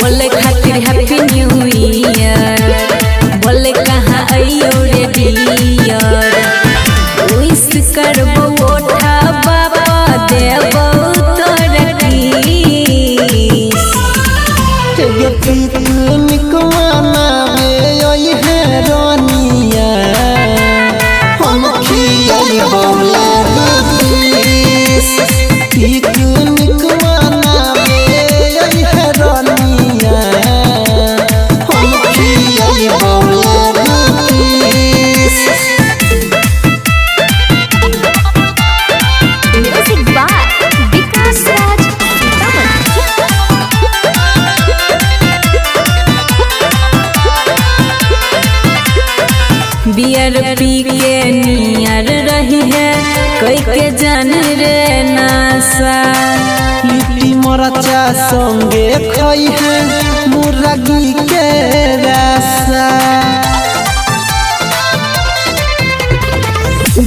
बोले खातिर happy new year. बोले कहाँ अइयो रे डियर, विश करबो ओठा बाबा देबो तोरा किस। गे पिकनिक मनावे अइहे रानिया, हम खियैबौ लेग पीस। पिकनिक मनावे अइहे रानिया, हम खियैबौ leg piece. Music by Vikas Raj Sitamarhi. Beer पी के नियर रही है कोई के जान रे नासा। लिट्टी मरचा संगे खइहे मुर्गी के रसा।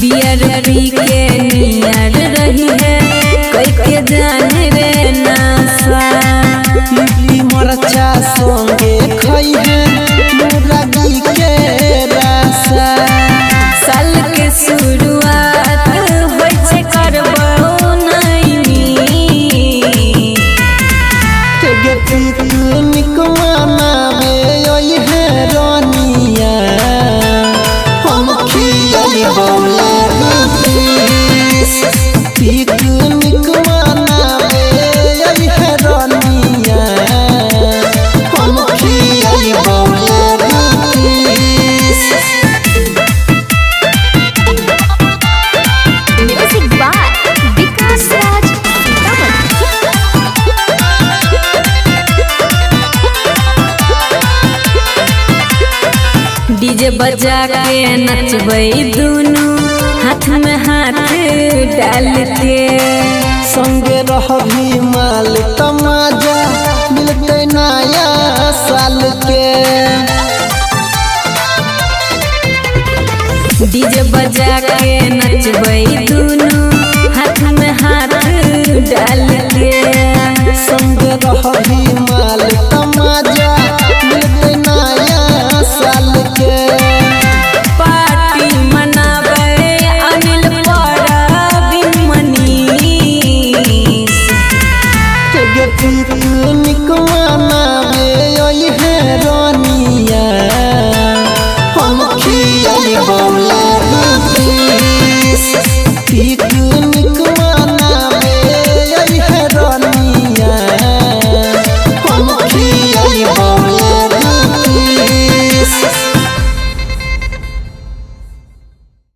बियर पी के नियर रही है कोई के जान रे नासा। लिट्टी मरचा संगे खइहे मुर्गी के रसा। साल के शुरुआत होइ छै करबो नहीं। गे पिकनिक मनावे अइहे रानिया, हम खियैबौ लेग पीस। पिकनिक मनावे अइहे रानिया, हम खियैबौ leg piece. Music by Vikas Raj Sitamarhi. DJ बजा के नचबै दुनू हाथ में हाथ डाल के। संगे रहबी